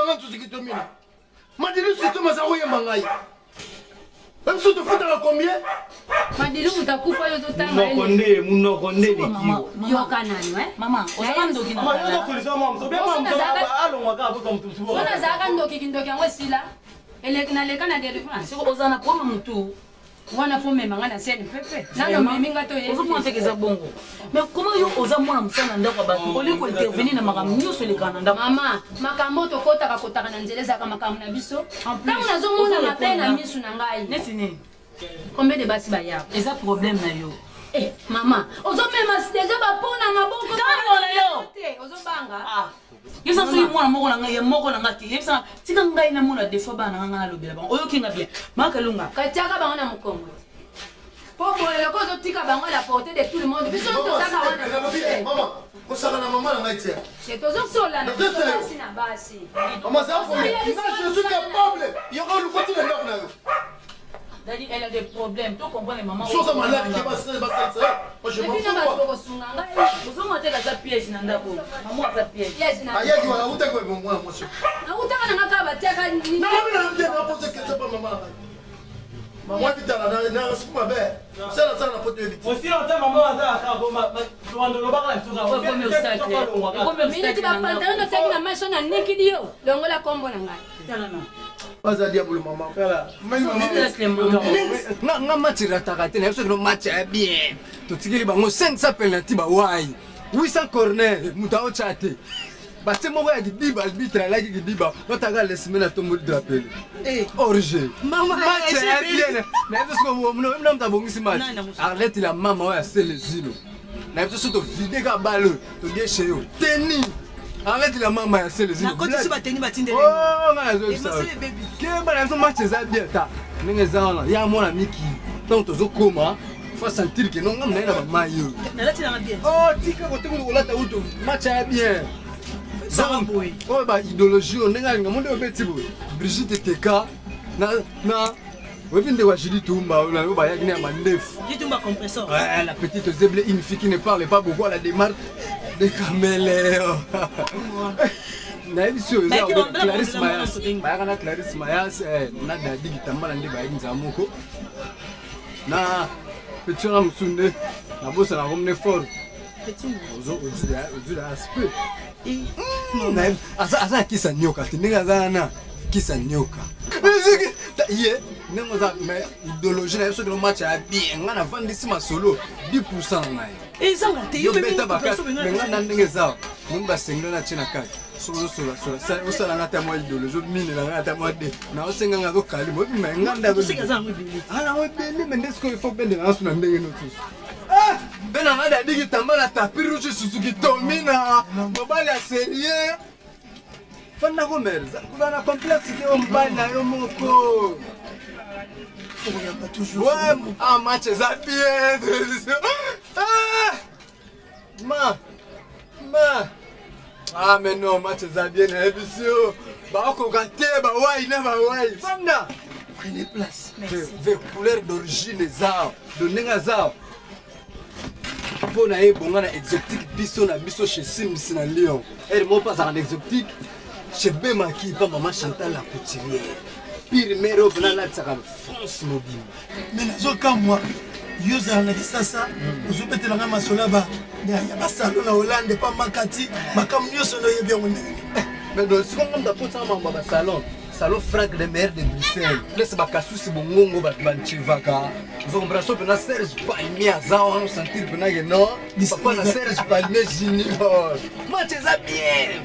nga nsusu kitomina. Madilu système aza koyemba ngai. Biso tofutaka combien? Madilu moto akufa yo ozotanga Munoko nde, munoko nde eleki yo. Yoka nanu eh. Mama, ozalaka ndoki na Mama, yoka solution mama, sobe mama mutu alongwa kaka bozwa mutu mususu. Wana azalaka ndoki kindoki yango esila. Eleki naleka na delivrance. Siko ozala na problème mutu. Wana fo mema nga na scène pepe. Nano memi nga to ye. Ozomona te eza bongo. Mais comment yo oza mwana mosala na ndako ya bato olingi ko intervenir na makambo nyonso elekaka na ndako? Mama, makambo oyo tokotaka kotaka na nzela ezalaka makambo na biso. Ntango nazomona mabe na misu na ngai. Neti nini? Combien de basi bayaka? Eza problème na yo. Eh, mama, ozomema deja bapo na maboko. Ntango na yo. Te, ozobanga. Ah. Yebisa soki mwana moko na ngai ya moko na ngai te. Yebisa tika ngai namona defaut bana na ngai nalobela bango. Oyoki nga bien. Mama Kalunga. Katiaka bango na mokongo. Po boye loko ozotika bango à la portée de tout le monde. Biso tozaka wana. Mama, kosaka na mama na ngai te. Te tozosola na biso basi na basi. Mama, za problème. Je suis capable. Yoko lukoti na ndako na yo. Daddy, elle a des problèmes. Tu comprends les mamans. Soza malade ke ba ba sa. Moi je m'en fous. Bato kosunga ngai. Ozomona te aza piège na ndako. Maman aza piège. Piège na. Ayaki wana utaki wa mwana mwasi. Na utaka na ngaka batiaka ni. Na na na na pose question pa maman na ngai. Maman bitala na na suku mabe. Sala sala na poto yebi. Aussi longtemps maman aza kaka ko ma wando lobaka na biso kaka. Minute ba pantalon otiaki na maso na nikidi yo. Longola kombo na ngai. Baza diabolo mama. Nga nga match rataka te na biso no match ya bien. Totikeli bango 500 penalty ba wai. 800 corner moto aotya te. Batie moko ya kidiba arbitre alaki kidiba bataka lesime na tomboli drapele. Orge. Match ya bien. Na biso siko mna moto abongisi match. Arlette la mama oyo asele zilo. Na biso so tovide ka balle oyo todeshe yo. Teni. Arlette la mama ya sele zilo. Nakotisi bateni batindeli. Oh nga nazoyebisa yo. Kemba na biso match eza bien ta. Ndenge eza wana ya mwana miki. Ntango tozokoma faut sentir que non nga naye na bamai oyo. Nalati nanga bien. Oh tika kote kolata uto match ya bien. Oyo ba idéologie oyo ndenge alinga monde obeti boye. Brigitte Teka na na oyebi ndeko ya Julie Tumba oyo nayo bayaki na ya mandefu. Julie Tumba compresseur. Ouais, la petite zeble, une fille qui ne parle pas beaucoup à la démarche de caméléon. nayebi si oyo eza Clarisse Mayas bayaka na Clarisse Mayas na Dadi Kitambala nde bayaki nzala moko na petit wana mosusu nde nabosana yango mne fort ozula aspect aza na kisa nyoka te ndenge aza wana kisa nyoka ye ndenge oza mais idéologie na ye soki no match ya bien ngai navandisi masolo 10 pourcent na ngai ezanga te yo beta bakati me ngai na ndenge eza moni basengelo na tie na kati soki ozosola osala nga ata mwa idéologie ominela ngai ata mwa de na osenga ngai azokali moyebi me ngai nde ayango ebele me nde sikoyo ifo bendela nga so na ndenge nosusu mpe na ngai dadiki tamba na tapis rouge suzuki tomina mobali ya serie fanda ko mere kozala na complexe te oyo mobali na yo moko ouais ah match eza bien ah ma ma ah mais non match eza bien nayebisi yo bakoka te bawai na bawai fanda prenez place ve couleur d'origine eza do ndenge aza mpo na ye ebonga na exotique biso na biso chez sims na lyon ere moko mpe azalaka na exotique chez bemaki mpa mama chantal la couturière pire mare oyo mpena alatisaka france mobimba me nazokamwa yo ozala na kisasa ozobetela ngai masolo ya basalo na hollande pa makati makambo nyonso noyebi yango ndenge nini mais donc sikoyo ngai moto akotisaka makambo ya basalon salon frank le maire de bruxelles place bakasusi bongongo bato banchevaka ozo comprendre so mpena serge palmier aza wana osentir mpena ke non papa na serge palmier junior match eza bien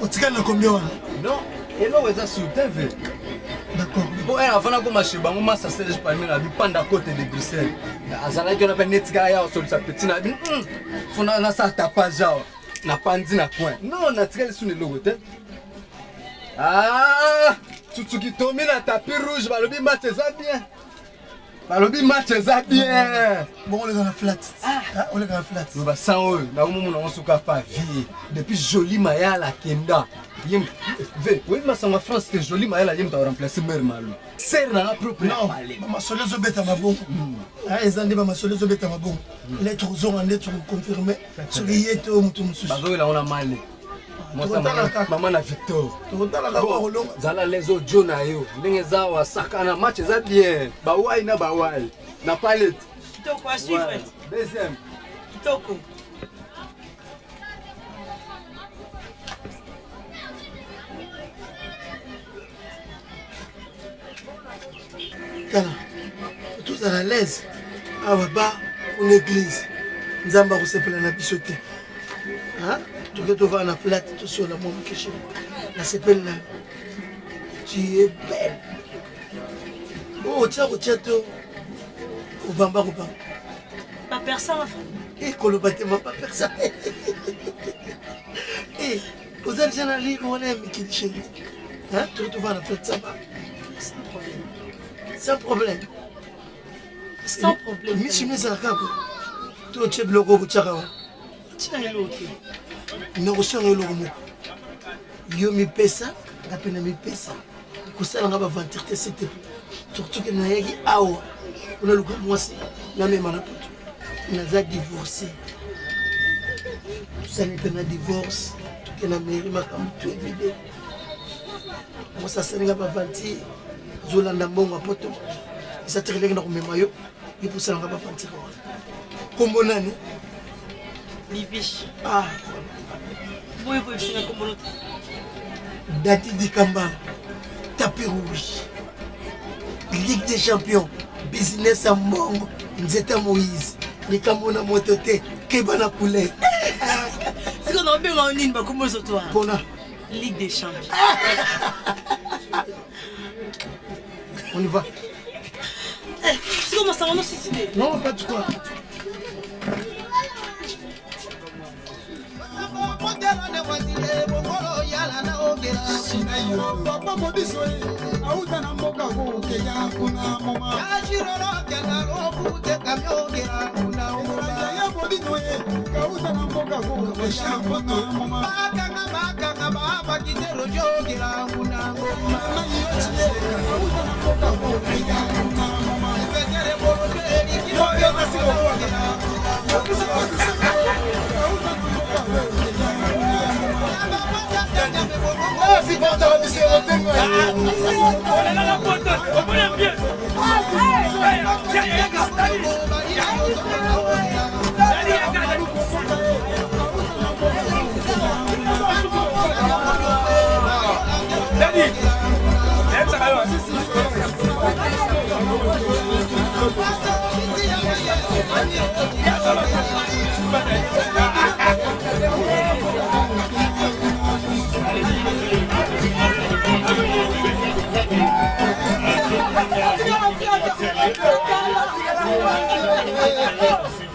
otikali na combien wana non eloko eza sur tv d'accord po ere afana koma chez bango masa serge palmier na bipanda côte de bruxelles azalaki wana mpe neti kaka ya osolisa petit na bi fo nasala tapage awa napanzi na coin non natikali suna eloko te ah tsutsuki tomi na tapis rouge balobi match eza bien balobi match eza bien bongo oleka na flat oleka na flat loba san oyo nakomomona yango soki apa vie depuis joli mayala akenda ye ve oyebi masango ya france te joli mayala ye moto aremplace mare malu sere nanga propre ya pale bamasolo ezobeta mabongo eza nde bamasolo ezobeta mabongo lettre ozonga nde tokoconfirme soki ye to moto mosusu bazokela yango na male. Mama na Victor. Zala les autres na yo. Ndenge eza wa sakana match eza bien. Bawai na bawai. Na palette. Kitoko à suivre. Ouais. Deuxième. Kitoko. Tala, tozala l'aise awa ba kuna église nzambe akosepela na biso te toke tovanda na plate tosola mwa moke chéri nasepeli na yo tu es belle oyo otya kotya to obamba kobamba bapersa ekoloba te ma bapersa oza deja na livre wana ya mikili chéri toke tovanda na plate saba sans problème sans problème misu mi ezalaka boye to otie biloko oyo botiaka wana tia eloko te nakosenga eloko moko yo mipesa nga mpe na mipesa kosala nga baventure te s'il te plaît surtout ke nayaki awa mpona luka mwasi namema na poto naza divorce tosali mpe na divorce toke na mairie makambo to evide mwasi asali nga baventure azolanda mbongo ya poto eza tekeleki na komema yo yo mpo osalanga baventure wana kombo nani Bibi. Ah. Boye koyebisa nga kombo no te. Dati Dikambala, tapis rouge, Ligue des champions, business ya mbongo, nzete ya Moïse, likambo na moto te, keba na couleur. Sikoyo naobenga yo nini bakombo nyonso to wana? Pona Ligue des champions. On y va. Eh, sikoyo masanga nosisi te. Non, pas du quoi. Papa modiso ye auta na mboka kokeya kuna moma ya modino ye kauta na mboka kokeya kuna moma auta na mboka kokeya kuna moma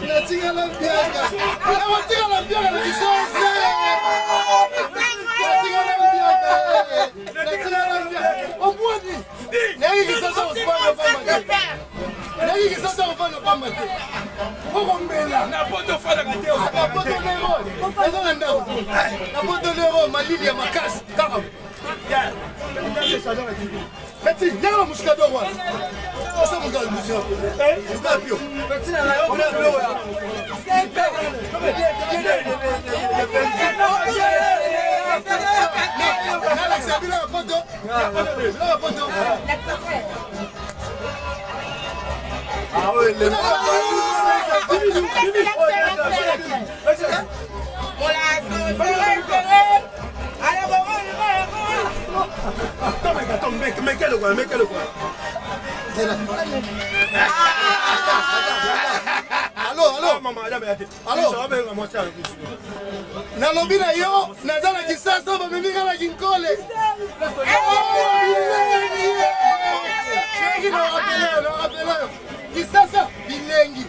Natikala mpiaka nakotikala mpiaka na kisose natikala mpiaka natikala mpiaka obwani nayaki kisasa kofanda pamba te nayaki kisasa kofanda pamba te okombela na poto lero eza na ndako na poto lero malili ya makasi kaka Petit, yaka na musika wana. Asa muka musika. Muka pio. Petit na yo bra bro ya. Nalakisa bino ya poto. Bino ya poto. Ah ouais, les Attends, mec, mec, quoi, mec, quoi. Allo, allo. Allo. Nalobi na yo, naza na Kisasa, bamemi nga na Kinkole. Soki na rappele yo, na rappele yo. Kisasa, bilengi.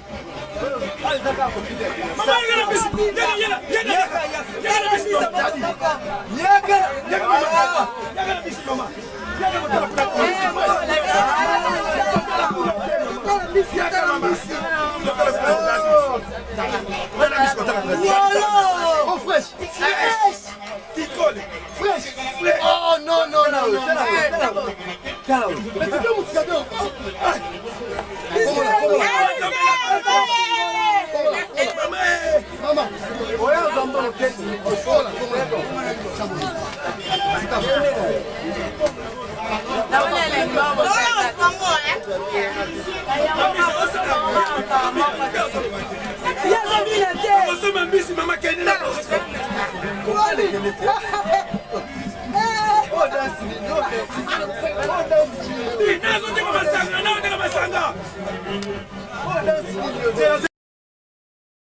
Oh, fresh. Fresh. Oh, non, non, non, non. Mais c'est bien, mon petit cadeau. Mama. Yazobina te. Osomba mbisi mama kende na nazoteka masanga, nazoteka masanga.